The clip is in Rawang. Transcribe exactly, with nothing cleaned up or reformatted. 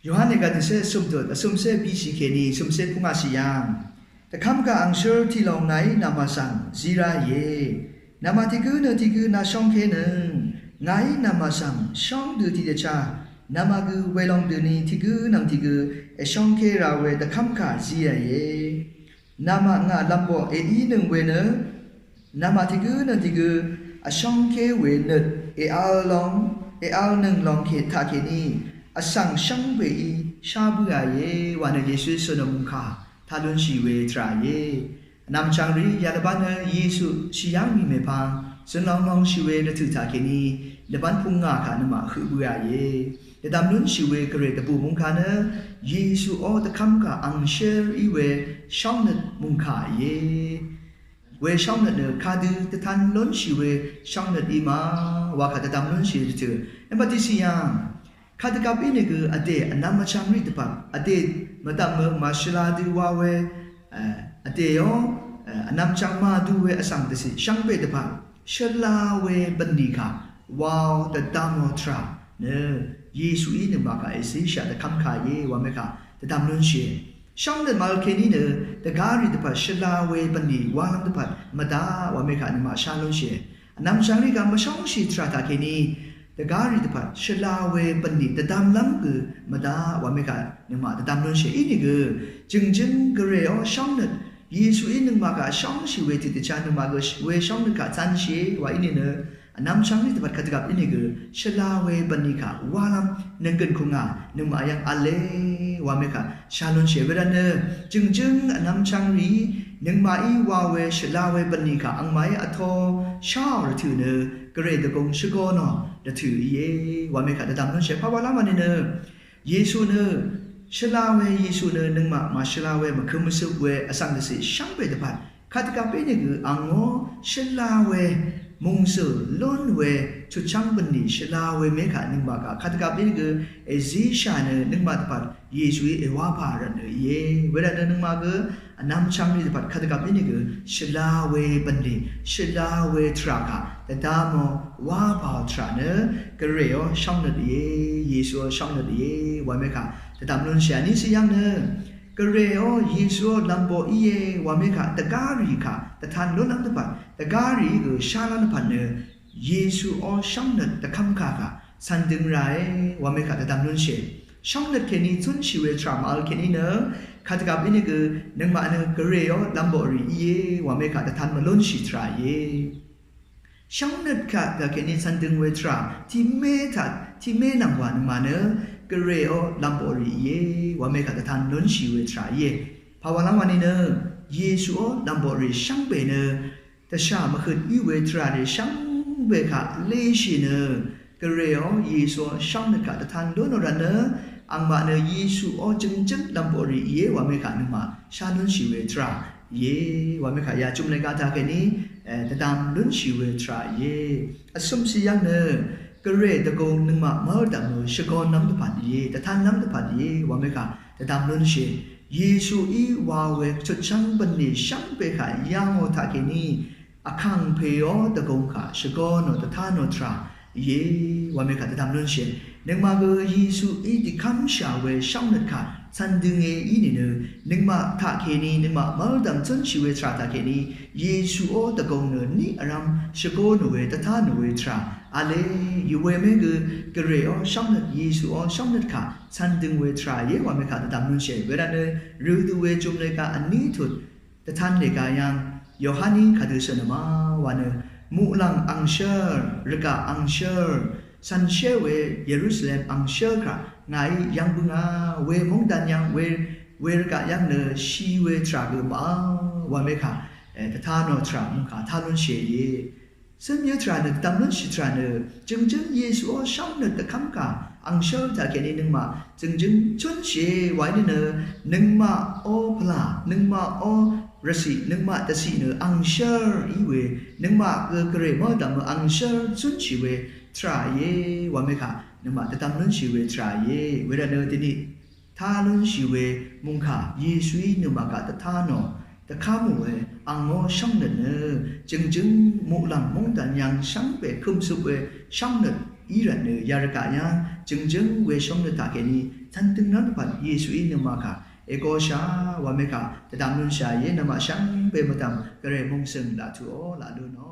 Yohan nèga dvcé vsøm dut, vsømcé bishì kèní vsømcé pvngàshì yv̀ng, dvkv́m kà angshǿr tiq lòng ngàí nàmà svng zí ráìe. Nàmà tiq gǿ nø tiq gǿ nàshóngkénøng, ngàí nàmà svng shóng dø tiqdvchá, nàmà gø welòng døni tiq gǿ nvng tiq gǿ èshóngké ra we dvkv́m kà zí ráìe. Nàmà ngà lv̀mboq èínøng we nø, nàmà tiq gǿ nø tiq gǿ vshóngké we nøt èvl lòng, èvlnøng lòng kè taqkèní vsvng shvngbeí shá bǿàìe wa nø Yesuí sønò mungkà taq lúnshì we tvràìe. Vnvm chv̀ngrì yalvbán nø Yesu shì yv́ng mì mèpvng zønlong longshì we dvtø̀ taqkèní lvbán pung ngà kà nøngmaq høq bǿàìe. Dvdv̀m lúnshì we gvray dvbù mungkà nø Yesu ó dvkv́m kà angshǿr í we shóngnøt mungkàìe. We shóngnøt nø kadø dvtan lúnshì we shóngnøt í ma wa kà dvdv̀m lúnshì dvtø̀. Vnpvt tiqsì yv̀ng, kadvgvp ínìgø vdè vnvm vchv̀ngrì dvpvt, vdè mvdv̀m mø màshvla dø wa we, eh, vdè ó, eh, vnvm chv̀ng màdu we vsvng dvcì shvngbe dvpvt shvla we bv̀nlì kà waò dvdv̀mò tvrà nø Yesuí nøngmaq kà èzíshà dvkv́m kàìe wa mekà dvdv̀m lúnshìe. Shóngnøt màvl kèní nø dvgárì dvpvt shvla we bv̀nlì walv́m dvpvt mvdaq wa mekà nøngmaq shá lúnshìe. Vnvm shv̀ngrì gv̀m mvshóngshì tvrà taqkèní dvgárì dvpvt shvla we bv̀nlì dvdv̀mlv́m gø mvdaq wa mekà nøngmaq dvdv̀m lúnshìe. Ínìgø jø̀ngjǿng gvray ó shóngnøt Yesuí nøngmaq kà shóngshì we tiqdvchá nøngmaq gø we shóngnøt kà cv̄nshìe wa í nìnø vnvm chv̀ngrì dvpvt kadvgvp ínìgø shvla we bv̀nlì kà walv́m nønggø̀n kùngà nøngmaq yv́ng v̄le wa mekà shá lúnshìe. Wervtnø jø̀ngjǿng vnvm chv̀ngrì nøngmaqí wa we shvla we bv̀nlì kà angmaqí vtō sháò rvtø̀ nø gvray dvgùng shvgō nò rvtø̀ íe wa mekà dvdv̀m lúnshìe. Pàwalv́m wa nìnø Yesu nø shvla we, Yesu nø nøngmaq màshvla we mvkø̄m mvsøp we vsvng dvcì shvngbe dvpvt kadvgvp ínìgø angó shvla we mòngzø̀ lún we chutchv́ng bv̀nlì shvla we mekà nøngmaq kà kadvgvp ínìgø èzíshà nø nøngmaq dvpvt Yesuí èwápà rvtnø íe. Wervtnø nøngmaq gø vnvm chv̀ngrì dvpvt kadvgvp ínìgø shvla we bv̀nlì shvla we tvrà kà dvdv̀mò wápàò tvrà nø gvray ó shóngnøt íe, Yesu ó shóngnøt íe wa mekà dvdv̀m lúnshìe. Vnísì yv́ng nø gvray ó Yesu ó lv̀mboq íe wa mekà dvgárì kà dvtan lúnlv́m dvpvt dvgárì gø shálv́m dvpvt nø Yesu ó shóngnøt dvkv́m kà kà cv̄n døng ràe wa mekà dvdv̀m lúnshìe. Shóngnøt kèní cúnshì we tvrà màvl kèní nø kadvgvp ínìgø nøngmaq nø gvray ó lv̀mboqrì íe wa mekà dvtan mvlúnshì tvrà íe. Shóngnøt kà gvkèní cv̄n døng we tvrà tiqmé taq tiqmé nvng wa nøngmaq nø gvray ó lv̀mboqrì íe wa mekà dvtan lúnshì we tvrà íe. Pàwalv́m wa nìnø Yesu ó lv̀mboqrì shvngbe nø dvshà mvhøt í we tvrà rì shvngbe kà léshì nø gvray ó Yesu ó shóngnøt kà dvtan lúnò rvtnø angmaq nø Yesu ó jø̀ngjǿng lv̀mboqrì íe wa mekà nøngmaq shá lúnshì we tvrà íe wa mekà yà jumle gata kèní, eh, dvdv̀m lúnshì we tvrà íe. Vsømsì yv́ng nø gvray dvgùng nøngmaq mv́rdv̀m nø shvgōnlv́m dvpvt íe, dvtanlv́m dvpvt íe wa mekà dvdv̀m lúnshìe. Yesuí wa we chutchv́ng bv̀nlì shvngbe kà yà ngò taqkèní vkàngpè ó dvgùng kà shvgō nò dvtá nò tvrà íe wa mekà dvdv̀m lúnshìe. Nøngmaq gø Yesuí dìkv́mshà we shóngnøt kà cv̄n dønge í nìnø nøngmaq taqkèní nøngmaq mv́rdv̀m cúnshì we tvrà taqkèní Yesu ó dvgùng nø niq vrv̄m shvgō nò we dvtá nò we tvrà v̄le. Yø we mé gø gvray ó shóngnøt, Yesu ó shóngnøt kà cv̄n døng we tvrà íe wa mekà dvdv̀m lúnshìe. Wervtnø rø dø we jumle gaq vní tut dvtan lèga yv́ng Yohaní kadø sønø ma wa nø muqlàng angshǿr, rvgaq angshǿr cv̄nshé we Yerusalem angshǿr kà ngàí yv́ng bǿngà we móngdan yv́ng we, we rvgaq yv́ng nø shì we tvrà gø màvl wa mekà, eh, dvtá nò tvrà mungkà tá lúnshìe íe. Cǿn yǿ tvrà nø dvdv̀m lúnshì tvrà nø jø̀ngjǿng Yesu ó shóngnøt dvkv́m kà angshǿr taqkèní nøngmaq jø̀ngjǿng cúnshìe wa í nìnø nøngmaq ó pvlà, nøngmaq ó rvcì, nøngmaq dvcì nø angshǿr í we, nøngmaq gø gvray mv́rdv̀m mø angshǿr cúnshì we tvrà íe wa mekà nøngmaq dvdv̀m lúnshì we tvrà íe. Wervtnø dvni tá lúnshì we mungkà Yesuí nøngmaq gaq dvtá nò dvkv́m we angó shóngnøt nø jø̀ngjǿng muqlàng móngdan yv́ng shvngbe kømsøp we shóngnøt í rvtnø yarvgaq yv́ng jø̀ngjǿng we shóngnøt taqkèní Tvndøng nvng pvt Yesuí nøngmaq kà ègōshà wamekà dvdv̀m lúnshà íe. Nøngmaq shvngbe mvdv̀m gvray mungsøng laq tuqò laq lúnò.